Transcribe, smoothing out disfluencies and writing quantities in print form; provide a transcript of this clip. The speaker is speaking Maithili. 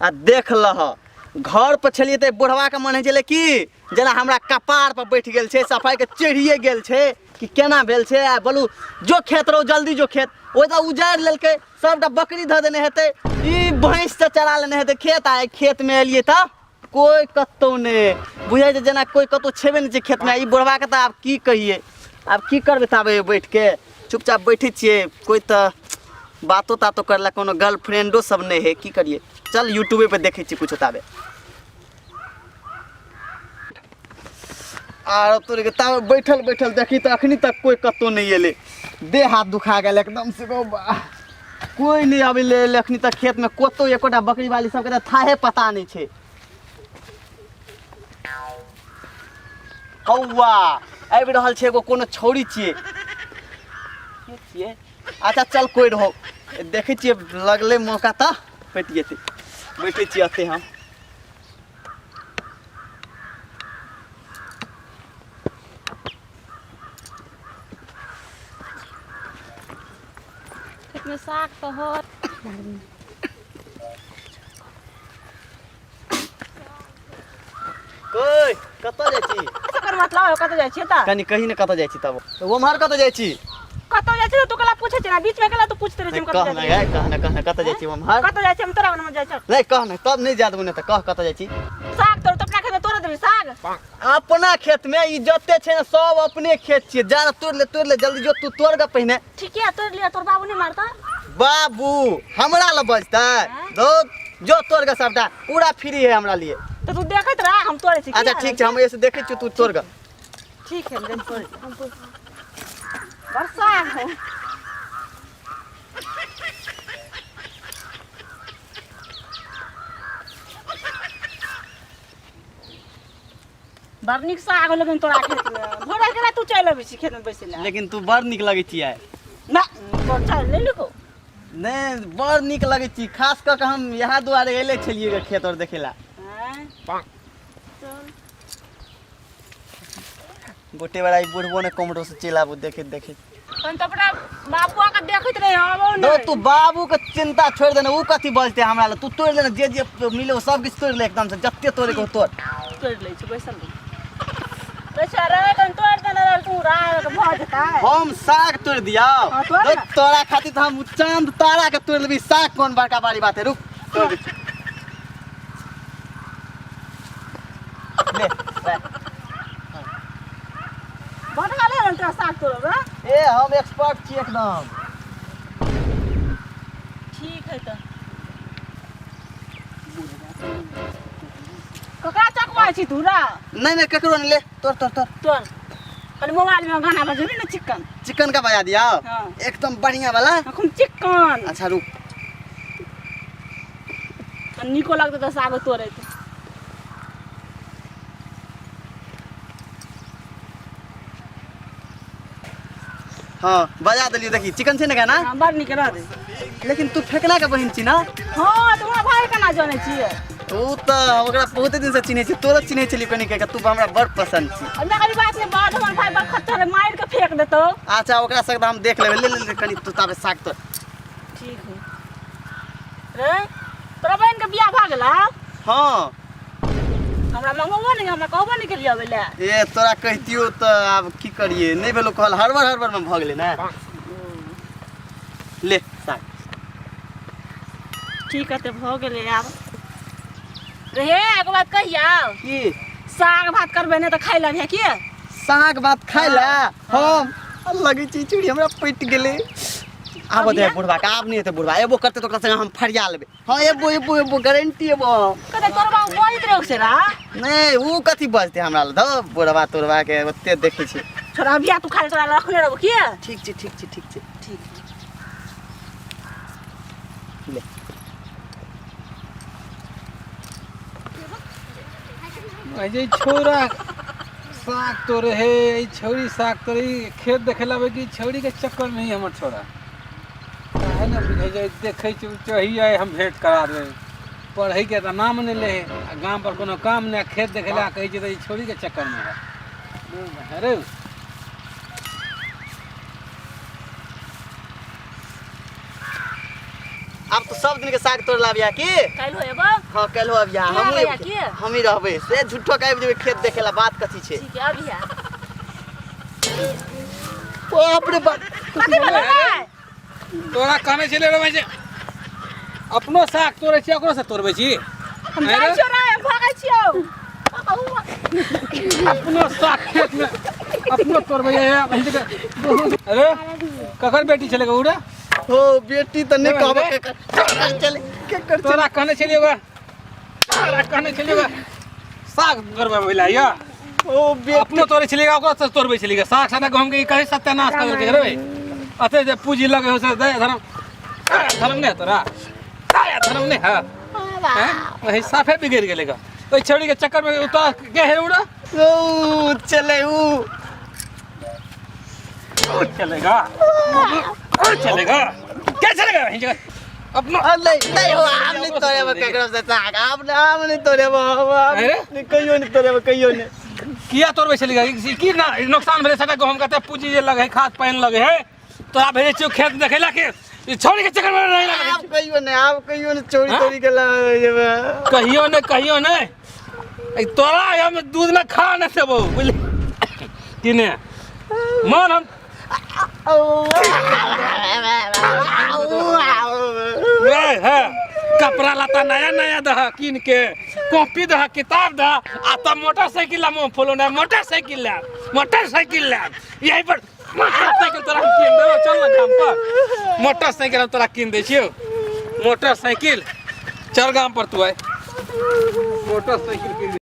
आ देख लह घर पर छलियै तऽ बुढ़वाके मन होइ छलै कि जेना हमरा कपार पर बैठ गेल छै सफाइके चढ़िए गेल छै कि केना भेल छै। आ बोलू जो खेत रहो जल्दी जो खेत, ओहि तऽ उजाड़ि लेलकै सबटा, बकरी धऽ देने हेतै, ई भैंस से चरा लेने हेतै खेत। आ खेतमे एलियै तऽ कोइ कतहु नहि बुझै छै, जेना कोइ कतहु छेबे नहि छै खेतमे। ई बुढ़वाके तऽ आब की कहियै, आब की करबै? ताबे बैठके चुपचाप बैठै छियै, कोइ तऽ बातो तातो करला कोनो गर्लफ्रेंडो सब नहि है, की करियै? चल यूट्यूबे पर देखै छियै कुछो ताबे। आर तोरे के ताबे बैठल बैठल देखी तऽ अखनी तक कोइ कतहु नहि एलै, देह हाथ दुखा गेल एकदम से गौ बा। कोइ नहि अबै ले अखनी तक खेतमे कतहु एकोटा, बकरी वाली सबके तऽ थाहे पता नहि छै। कौआ आबि रहल छै, एगो कोनो छौड़ी छियै, के छियै? अच्छा चल कोइ रहो, देखै छियै लगलै मौका तऽ पटि जेतै। बैठै छियै एते हम। खेतमे साग तऽ होत। कोइ कतऽ जाइ छी? एकर मतलब है कतऽ जाइ छियै तऽ? कनि कही ने कतऽ जाइ छी तब ओम्हर कतऽ जाइ छी? कतऽ जाइ छियै तू कला पूछै छी ना, बीच में कला तू पूछते रहै छी हम कतऽ कह जाइ ने छियै। गै, कह ने, कह ने कतऽ जाइ छी ओम्हर? कतऽ जाइ छियै हम तोरा ओनमे जाइ छियै। नहि कह ने, तब नहि जा देबौ ने तऽ कह कतऽ जाइ छी। साग तोड़ तऽ अपना खेत में तोड़ देबी साग। अपना खेत में ई जते छै ने सब अपने खेत छियै, जा ने तोड़ ले, तोड़ ले जल्दी जो तू, तोड़ ग पहिने। ठीके है, तोड़ लिया, तोर बाबू नहीं मारता? बाबू हमरा लग बजतै? दो जो तोड़ ग सबटा, पूरा फ्री है हमरा लिए। तो तू देखैत रह हम तोड़ै छी। अच्छा ठीक छै, हम एसे देखै छियौ, तू तोड़ ग। ठीक है, हम तोड़ै छी। हम बड़ साग है। बड़ नीक साग होलो लेकिन तोरा खेत में भोरे केना तू चलि अबै छी खेत में बैसै लए? लेकिन तू बड़ नीक लगै छी आइ। ना तोर चल ले लिखो। नहि बड़ नीक लगै छी, खास कऽ के हम इएह दुआरे एले छलियै गे खेत और देखै ला। आँय? चल गोटे बड़ा ई बुढ़बो ने कमरो से चलि आबू देखैत देखैत। तहन तऽ अपना बाबुआ के देखैत रही हम दो नहि। तू बाबू के चिंता छोड़ देने, ऊ कथी बजते हमरा लए, तू तोड़ लेने जे जे मिले सब किछु तोड़ ले एकदम से, जते तोड़े के हो तोड़। तोड़ि लै छी, बैसल रही। बैसल रह, तहन तोड़ि देने रहल तू राह के भऽ जेतै। हम साग तोड़ दिया? हाँ, तोड़ ना। तोरा खातिर तऽ हम चांद तारा के तोड़ लेबी, साग कोन बड़का बारी बात है। रुक तोड़ दै छी। ले ले। बढ़ा ले तोरा साग तोड़ब रे। ए हम एक्सपर्ट छी एकदम। ठीक है तऽ ककरा चकवा छी तू रा? नहीं नहीं ककरो नहीं, ले तोड़ तोड़ तोड़। तोड़ कनि मोबाइल में गाना बजेबी ने चिकन चिकन का बजा दिया। हाँ। एकदम बढ़िया वाला। अखन चिकन। अच्छा रुक। तऽ नीको लगतै तऽ सागो तोड़ैत। हाँ बजा देलियो, देखी चिकन छै ने गाना? हाँ बड़ नीक रह दे। लेकिन तू फेकना के बहिन छी ना? हाँ तऽ हमरा भाई केना जानै छियै? ऊ तऽ ओकरा बहुते दिन से चिन्है छी, तोरो चिन्है छलियै कनि के, तू हमरा बड़ पसंद छी। हमरा कभी बात नहीं, बड़ हमर भाई बड़ खच्चर है, मारि के फेंक देतौ। अच्छा ओकरा से हम देख लेबै, ले ले ले कनि तू ताबे साग तो। ठीक है रे, तोरा बहिन के बियाह भऽ गेला? हाँ। हमरा मंगबो नहीं, हमरा कहबो नहीं केलियै अबै लए। ए तोरा कहितियो तऽ आब की करिए, नहीं भेलो कहल, हड़बड़ हड़बड़ में भऽ गेलै ने। ले साग। ठीक है तऽ भऽ गेलै आब। रे एगो बात कहिया? की? साग भात करबै ने तऽ खाइ लबिहे की? साग भात खाइ लए? हम लगै छै चिड़ी हमरा पटि गेलै। आब दे बुढ़वा के, आब नहीं हेतै बुढ़वा, एबो करतै तऽ ओकरा संगे हम फरिया लेबै। हाँ एबो एबो एबो गारंटी एबो। कते तोर बाबू बजैत रहौ से रा? नहीं ऊ कथी बजतै हमरा लए, धौ बुढ़वा तोड़वा के ओते देखै छी। छोड़ा बिया तू खाली तोरा रखने रहबो की? ठीक छै ठीक छै ठीक छै। ठीक। ले। जे छौड़ा साग तोड़े हे, ई छौड़ी साग तोड़े, ई खेत देखे लाबे कि छौड़ी के चक्कर में ही हमर छौड़ा काहे ने बुझै छै। देखै छी चही आइ हम भेंट करा देबै। पढ़ै के तऽ नाम नहि ले है, आ गाम पर कोनो काम नहि, आ खेत देखे ला कहै छै तऽ ई छौड़ी के चक्कर में है। अरे आब तो सब दिन के साग तोड़ लाबिया की। काल्हि होएबो। हाँ, काल्हि अबिया। तू हमहूँ आबैया की? हमही रहबै से झूठो के आबि जेबै खेत देखे ला, बात कथी छै? ठीक है, अबिया। बाप रे बाप। कथी भेलो रे? तोरा कहने छलै रे भाई जे अपनो साग तोड़ै छी, ओकरो से तोड़बै छी। हम जाइ छियौ रे, हम भागै छियौ। अपनो साग खेत में अपनो तोड़बै है। अरे, ककर बेटी छलै उ रे? हो, बेटी तऽ नहि कहबै केकर केकर छलै, केकर छलै। तोरा कहने छलियै ओकरा, तोरा कहने छलियै ओकरा साग तोड़बै ला या। ओ बेटी। अपनो तोड़ै छलियै, ओकरो से तोड़बै छलियै साग। सादा गहूम के कहीं सत्यानाश कर देलकै रे भाई। अते जे पूंजी लगे हो से दे धर्म धर्म नहीं है तोरा, साया धर्म नहीं है हैं? वही साफे बिगड़ गेलै गा ओहि छौड़ी के चक्कर में। उतर के हे उड़ा। ओ चले उ। ओ चलेगा, ओ चलेगा, क्या चलेगा? वही जगह अपनो। नहीं नहीं हो, हम नहीं तोड़ेब केकरो से साग। हम नहीं तोड़ेब हम। अरे? नहीं, कहियो नहीं तोड़ेब, कहियो नहीं। किया तोड़बै छलियै? की ना नुकसान भेलै सबटा गहूम कते पूंजी जे लगे है, खाद पानि लगे है। तोरा भेजै छियौ खेत देखै ला के ई छौड़ी के चक्कर में रहे लगे। आब कहियो नहीं, आब कहियो नहीं चोरी हाँ? तोरी के ला जेबै। कहियो ने, कहियो ने। ई तोरा हम दूध में खा नहि देबौ, बुझली कि ने? मन हम ए, हे, कपड़ा लत्ता नया नया दह कीन के, कॉपी दह, किताब दह, आ तब मोटरसाइकिल ला मुँह फुलो ने, मोटरसाइकिल ला, मोटरसाइकिल ला। यही पर मोटरसाइकिल तोरा हम कीन देबो। चल ना गाम पर, मोटरसाइकिल हम तोरा कीन दै छियौ मोटरसाइकिल। चल गाम पर तू आइ, मोटरसाइकिल कीन।